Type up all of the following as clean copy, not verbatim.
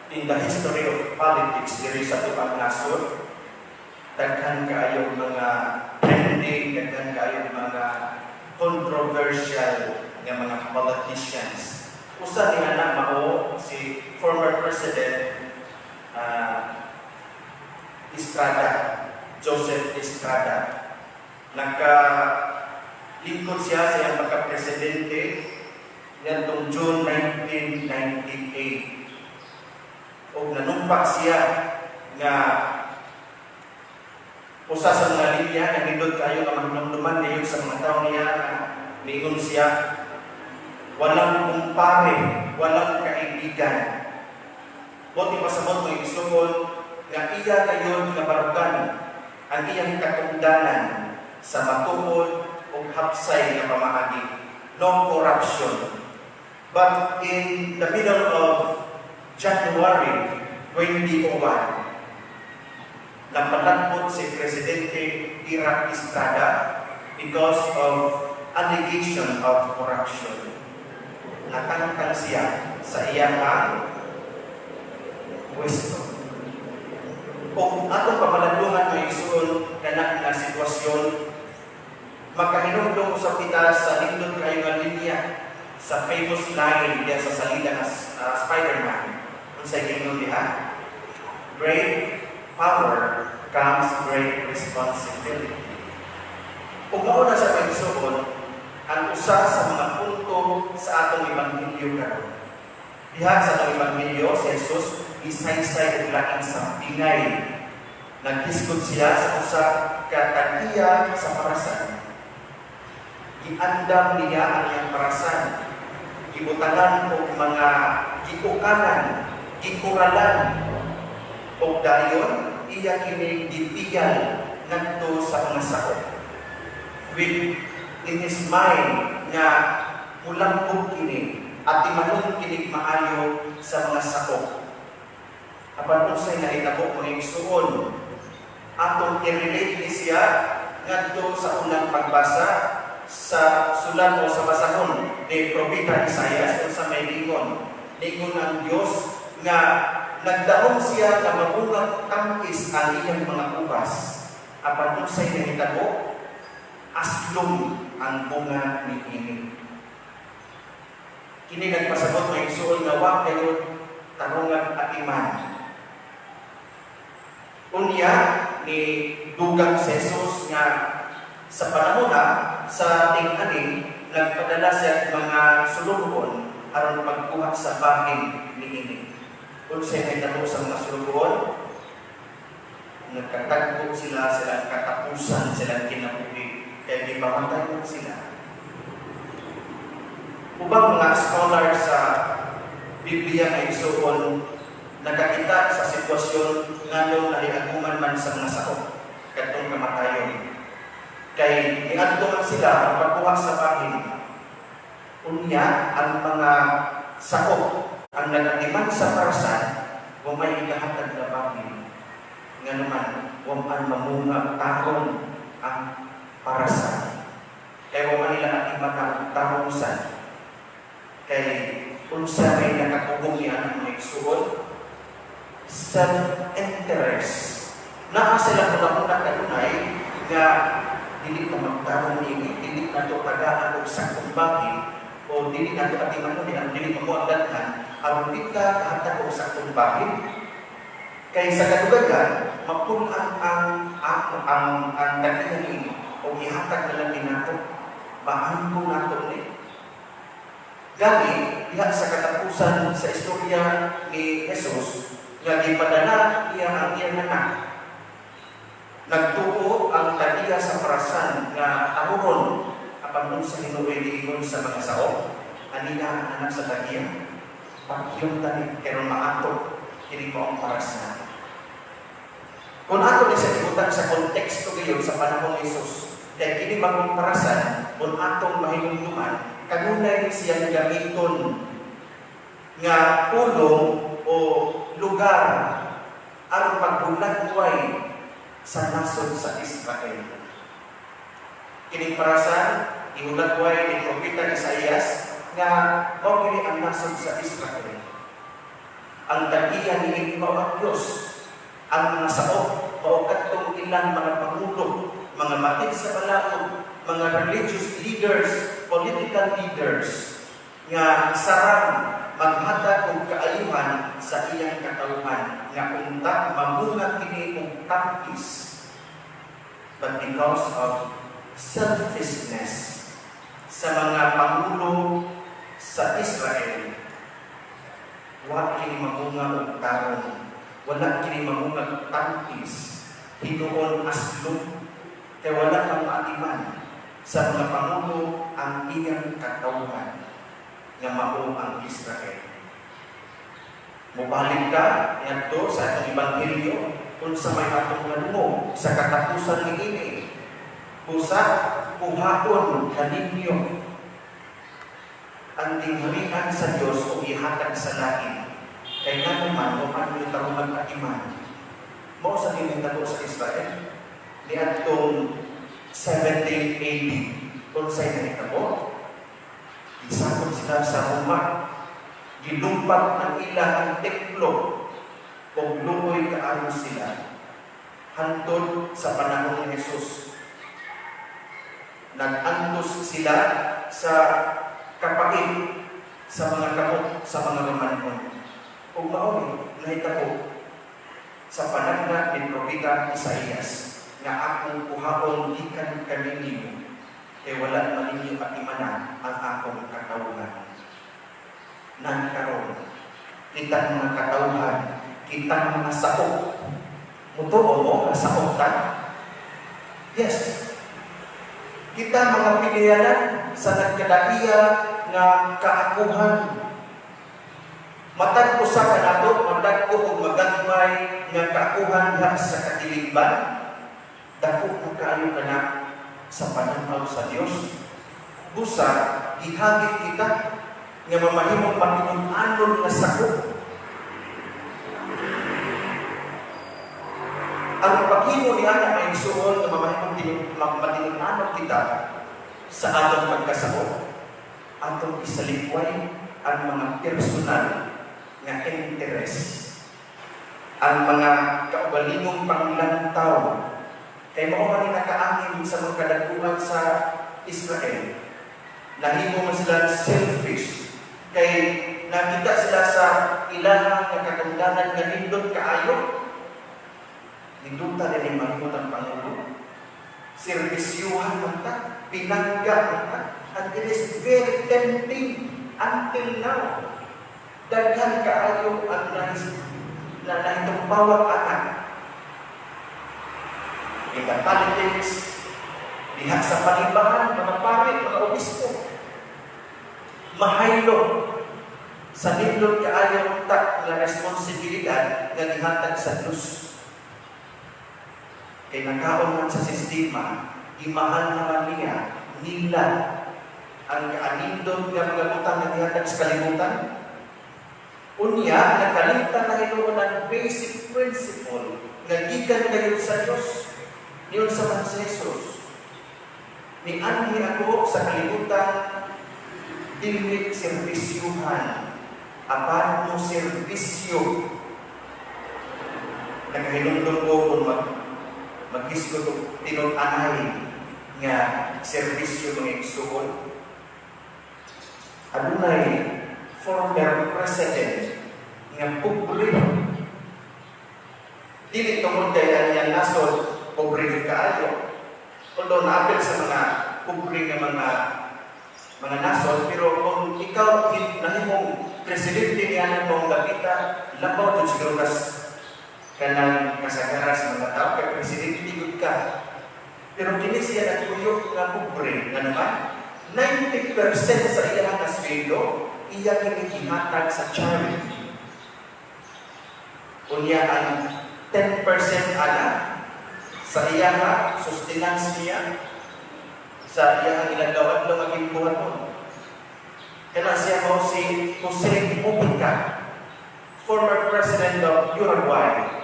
In the history of politics diri sa atuang nasod, daghan kaayo mga trending, daghan kaayo mga controversial nga mga politicians. Usa ni ana mao si former President Estrada, Joseph Estrada. Nagka lingkod siya sa iyang pagka-presidente ngadtong June 1998. Ug nanumpa siya nga usa sa mga linya nga nindot kayo nga mahinumduman niyo sa mga tao niya nga niingon siya, "Walang kumpare, walang kaibigan." Buot ipasabot, mga igsuon, nga iya kayon nga barugan ang iyang katungdanan sa matuod ug hapsay nga pamaagi. No corruption. But in the middle of January 2001, napalangkot si Presidente Erap Estrada because of allegation of corruption. Natangtang siya sa iyang pwesto. Kung atong pamalandungan, mga igsuon, kana nga sitwasyon, makahinumdum usab kita sa nindot kayo nga linya, sa famous line diya sa salida nga Spider-Man. Unsay giingon diha? "Great power comes great responsibility." Ug mao na sa, mga igsuon, ang usa sa mga punto sa atong ebanghelyo karon. Diha sa atong ebanghelyo, si Jesus gisaysay og laing sampingay. Naghisgot siya sa usa ka tag-iya sa parasan. Giandam niya ang iyang parasan. Gibutangan og mga giukanan, gikuralan, ug dayon iya kini gipiyal ngadto sa mga saok. With in his mind nga mulambog kini at timanon kini maayo sa mga saok. Apan unsay nahitabo, mga igsuon? Atong i-relate ni siya ngadto sa unang pagbasa sa sulat o sa basahon ni Propeta Isaias. Unsa may ingon? Niingon ang Dios nga nagdahom siya nga mabungag tangkis ang iyang mga ubas. Apan unsay nahitabo? Aslom ang bunga niini. Kini nagpasabot, mga igsuon, nga wa kayo tarungan atiman. Unya ni dugang si Jesus nga sa panahon na sa ting-ani, nagpadala siya mga sulugoon aron pagkuha sa bahin niini. Unsay nahitabo sa mga sulugoon? Nagkatagpo sila silang katapusan, silang kinabuhi kay gipamatay man sila. Ubang mga scholar sa Biblia, mga igsuon, nakakita sa sitwasyon nganong nahiaguman man sa mga saok kadtong kamatayon. Kay niadto man sila ang pagkuha sa bahin. Unya ang mga saok ang nagatiman sa parasan, wa may ikahatag na bahin. Nga naman, wa man mamunga tarong ang parasan. Kay wa man nila atiman na tarong sad. Kay unsa may nakatubong niya ang mga igsuon? Self-interest. Naa sila una-una kanunay nga dili ta magtarong ini, dili na to tagaan og saktong bahin o dili na to atiman mo ang dili mo ang daghan aron di ka kahatag og saktong bahin. Kay sa kadugayan, mapun-an ang tag-iya niini o ihatag na lang ni nato. Maangko nato ni. Gani, diha sa katapusan sa istorya ni Jesus, nga gipadala niya ang iyang anak. Nagtuo ang tag-iya sa parasan nga tahuron, apan unsa hinuoy giingon sa mga saok? "Anina ang anak sa tag-iya. Patyon tani pero maato kini ko ang parasan." Kung ato ni sa ibutang sa konteksto gayon sa panahon ni Jesus, kay kini bagong parasan, kung atong mahinumduman, kanunay siyang gamiton nga pulong o lugar aron paghulagway sa nasod sa Israel. Kining parasan, ihulagway ni Propeta Isaias nga mao kini ang nasod sa Israel. Ang tag-iya Iya ni mao ang Dios. Ang mga saop mao kadtong ilang mga pangulo, mga matid sa balaod, mga religious leaders, political leaders nga sarang maghatag og kaayuhan sa iyang katawhan nga unta mamunga kini og tangkis. But because of selfishness sa mga pangulo sa Israel, wa kini mamunga og tarong, wala kini mamunga og tangkis, hinuon aslom, kay wala kang maatiman sa mga pangulo ang iyang katawhan nga mao ang Israel. Mubalik ka ngadto sa atong ebanghelyo, unsa may atong madungog sa katapusan niini? Busa kuhaon kaninyo ang gingharian sa Dios ug ihatag sa lain. Kay ngano man wa man mo'y tarungan atiman. Mao sa nahitabo sa Israel niadtong 70 AD. Unsay nahitabo? Gisakop sila sa Roma. Gilumpat ang ilang templo ug luoy kaayo sila hantod sa panahon ni Jesus. Nag-antos sila sa kapait sa mga kamot sa mga Romanhon. Ug mao ni nahitabo sa panagna ni Propeta Isaías nga akong kuhaon gikan kaninyo kay wala man ninyo atimana ang akong katawhan. Nagkaroon kitang mga katawhan, kitang mga saop. Mutuo mo nga saop ta? Yes. Kita mga pinayalan sa nagkadaiya nga kaakuhan. Matag usa kanato, matag ko og magagmay nga kaakuhan diha sa katilingban. Dako na kaayo kana sa pananaw sa Dios. Busa gihagit kita nga mamahimong matinud-anon nga sakop. Ang paghimo ni ana, mga igsuon, nga mamahimong matinud-anon kita sa atong pagkasakop, atong isalikway ang mga personal nga interest, ang mga kaugalingong panglantaw, kay mao man ni nakaangin sa mga kadakuan sa Israel. Nahimo man sila selfish kay nakita sila sa ilahang nga katungdanan nga nindot kaayo. Ninduta din mahimot ang pangulo. Serbisyuhan man ta, pinangga man ta, and it is very tempting until now. Daghan kaayo ang nahis na nahitumbawang anak in the politics, diha sa panimbahan, mga pare, mga obispo, mahaylo sa nindot kaayo tak nga responsibilidad nga gihatag sa Dios. Kay nakaon man sa sistema, gimahal naman niya nila ang kaanindot nga mga butang nga gihatag sa kalibutan. Unya, nakalimtan na hinuon ang basic principle nga gikan kayo sa Dios. Niyon sa man si Jesus: "Nianhi ako sa kalibutan dili serbisyuhan, apan mo serbisyo." Nakahinumdum ko kung maghisgot og tinud-anay nga serbisyo, mga igsuon. Adunay former president nga pobre. Dili tungod kay ang iyang nasod pobre jud kaayo. Although naapil sa mga pobre nga mga nasod, pero kung ikaw nahimong presidente niya mong dapita, labaw jud siguro kas kanang kasagaran sa mga tao kay presidente gud ka. Pero kini siya nagtuyok nga pobre nga naman 90% sa iyang nga sweldo iya kini gihatag sa charity. Unya ang 10% ana sa iya nga sustenance niya sa iyang ilang adlaw nga gibuhaton. Kana siya mao si Jose Mujica, former president of Uruguay.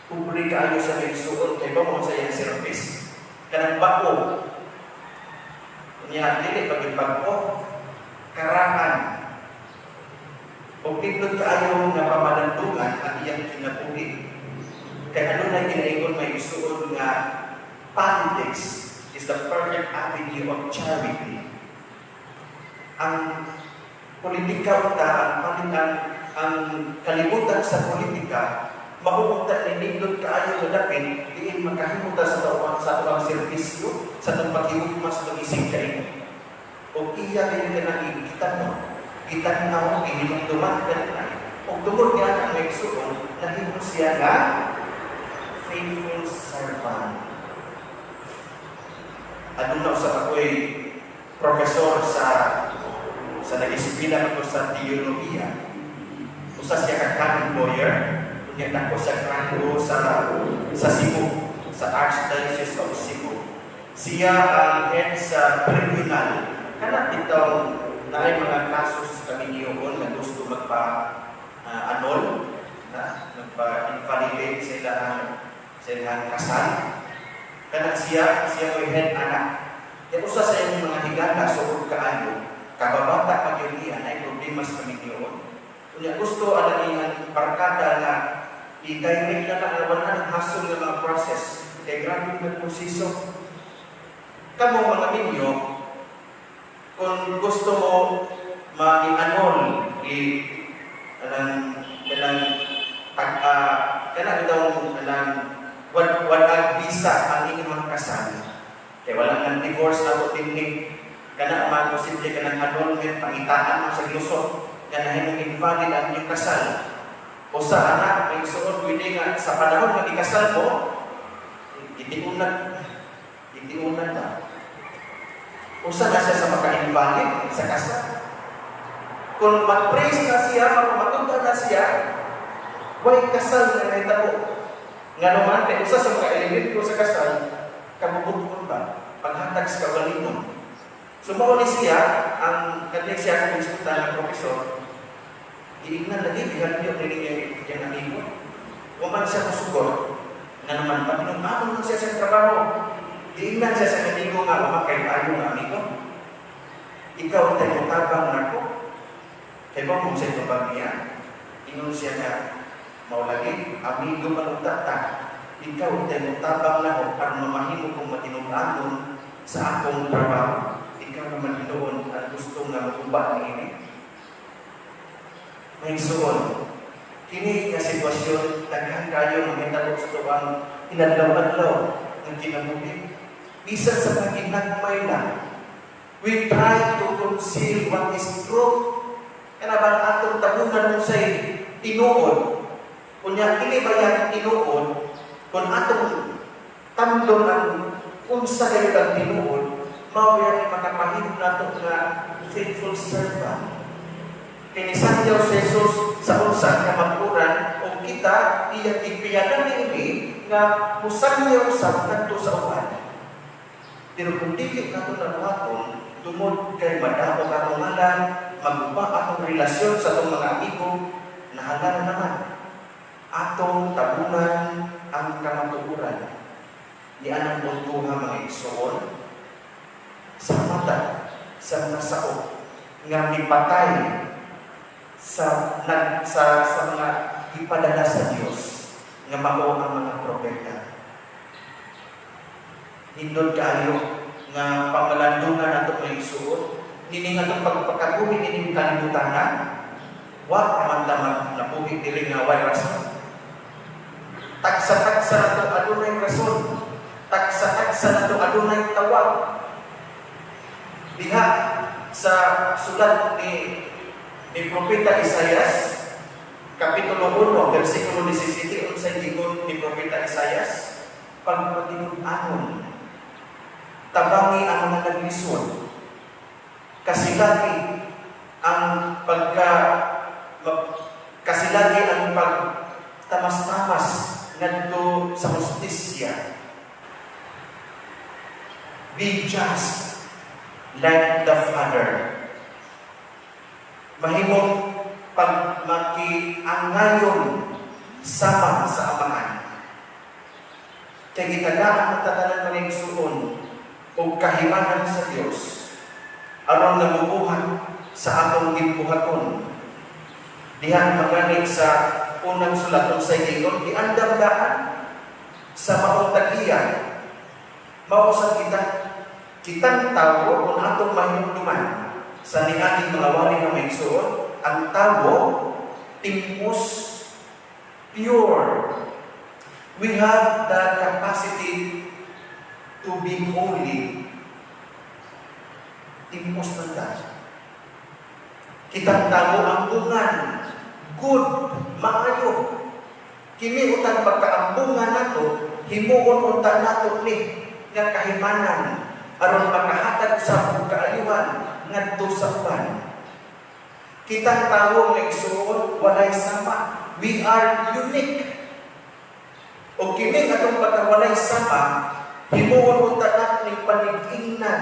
Pobre kaayo sa igsuon kay ba mo sa iyang service. Kanang bako. Unya dili pagid bag-o, karaan. Ug nindot kaayo nga pamalandungan ang iyang kinabuhi. Kay ano na ginaingon, mga igsuon, nga politics is the perfect avenue of charity. Ang politika unta, ang kalibutan sa politika, mao unta ni nindot kaayo nga dapit diin makahimo ta sa atong serbisyo, sa atong paghigugma sa atong isig kaingon. Ug iya kay kanang gitan-aw, gitan-aw, gihinumduman kanunay. Ug tungod nga ang mga igsuon, nahimo siya nga faithful servant. Aduna sa ako'y professor sa nag-eskwela ako sa teolohiya. Usa siya ka canon lawyer, unya dako siya ranggo sa Cebu, sa Archdiocese of Cebu. Siya ang head sa tribunal. Kana bitawng naay mga kasos kami niyoon nga gusto magpa annul na magpa-invalidate sa ilang kasal. Kana siya, siya mo'y head ana. Kaya usa sa iyang mga higala suod kaayo, kababata pa gyud niya, naay problema sa kaminyuon. Unya gusto ana iyang barkada nga i-direct na lang, wala nang hassle nga mga process. Kay grabe nga proseso. Kamo mga minyo, kung gusto mo ma-annul, i anang kanang pag kanang daw anang wala visa ang inyong kasal. Kay wala nang divorce ato dinhi. Kana man posible kanang annulment, pangitaan mo sa lusot nga nahimong invalid ang inyong kasal. O sa anak, may suod pwede nga sa panahon nga ikasal mo, gitiunan, gitiunan ba? Usa na siya sa maka-invalid sa kasal. Kung mag-praise na siya, magpamatuta na siya, way kasal na nahitabo. Nga naman, kay usa sa mga elemento sa kasal, kabubuton ba? Paghatag sa kaugalingon. So mao ni siya, ang kanil siya akong isgutan ng profesor, giingnan lagi, gihalyo ni niya yung amigo. Wa man siya musugot, nga naman, patinong man siya sa trabaho. Giingnan siya sa amigo nga, "Uma kay ayo nga amigo. Ikaw tayo tabang nako." Kay ba kung sa tabang niya, ingon siya nga, "Mao lagi, amigo man unta ta. Ikaw tayo tabang nako aron mamahimo kong matinud-anon sa akong trabaho. Ikaw naman hinuon ang gusto nga maguba niini." Mga igsuon, kini nga sitwasyon daghan kayo mahitabo sa tuang inadlaw-adlaw ng kinabuhi. Bisan sa paginagmay lang, we try to conceal what is truth. Kana ba atong tabunan unsay tinuod? Unya kini ba yang tinuod, kung atong tamdon ang unsa kayo ang tinuod, mao yan makapahimo nato nga faithful servant. Kay nisangyaw si Jesus sa unsa kamatuoran ug kita iyang gipiyanan niini nga musangyaw sa ngadto sa uban. Pero kung dili nato nabuhaton tungod kay madaot atong ngalan, maguba atong relasyon sa atong mga amigo, nahala na naman. Atong tabunan ang kamatuoran. Nianang puntuha, mga igsoon, sa mata sa mga sao nga mipatay sa nag sa sa mga gipadala sa Dios nga mao ang mga propeta. Nindot kaayo nga pamalandungan nato, mga igsuon, nining atong pagpakabuhi nining kalibutan, wa man ta nabuhi diri nga way rason. Tagsa-tagsa nato adunay rason. Tagsa-tagsa nato adunay tawag. Diha sa sulat ni Propeta Isayas, Kapitulo 1, versikulo 17, unsay giingon ni Propeta Isayas? "Pagmatinud-anon, tabangi ang mga naglisod, kasilagi ang pagtamas-tamas ngadto sa hustisya. Be just like the Father." Mahimong pagmakiangayon sama sa Amahan. Kay gitagaan ang tatanan, mga igsuon, og kahimanan sa Dios aron nga mubuhat sa atong gibuhaton. Diha magani sa unang sulat, unsay giingon, giandam daan sa maong tag-iya. Mao sad kita, kitang tawo, kung atong mahinumduman sa niaging mga wali nga mga igsoon, ang tawo timpos, pure. We have the capacity to be holy. Timpos ng ta. Kitang tawo ambungan, good, maayo. Kini untang pagkaambungan nato, himuon unta nato ni nga kahimanan aron makahatag sa kaayuhan ngadto sa uban. Kitang tawo, mga igsoon, walay sama. We are unique. O kini atong pagkawalay sama, himuon unta nato ning panig-ingnan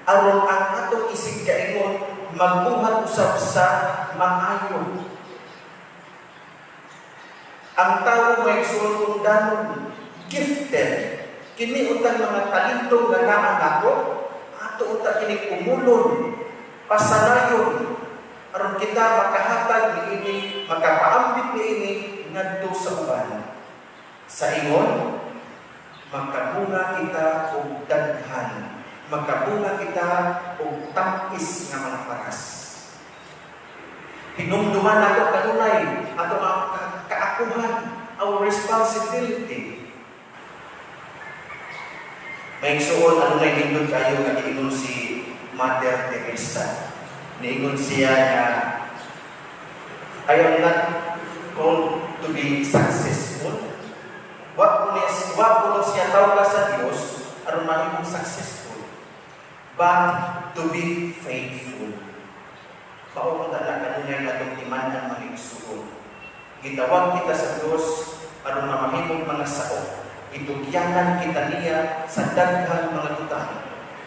aron ang atong isig kaingon magbuhat usab sa maayo. Ang tawo, mga igsoon, undanon, gifted. Kini untang mga talento nga naa nato, ato unta kini umulon, pasalayon, aron kita makahatag niini, makapaambit niini ngadto sa uban. Sa ingon, makabunga kita og daghan, makabunga kita og tampis nga mga paras. Hinumduman nato kanunay ato ang kaakuhan, our responsibility. Mga igsoon, ano na nindot kayo nga giingon si Mother Teresa? Niingon siya nga, "I am not called to be successful." Wa ko siya tawag sa Dios aron mahimong successful, but to be faithful. Mao na na kanunay atong timan-an, mga igsoon. Gitawag kita sa Dios aron mamahimong mga saok. Itugyanan kita niya sa daghang mga butang.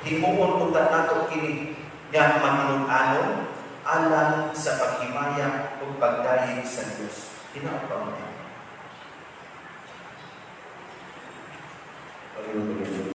Himuon unta nato kini nga matinud-anon alang sa paghimaya ug pagdayeg sa Dios. Hinaot pa mo. Panginoon.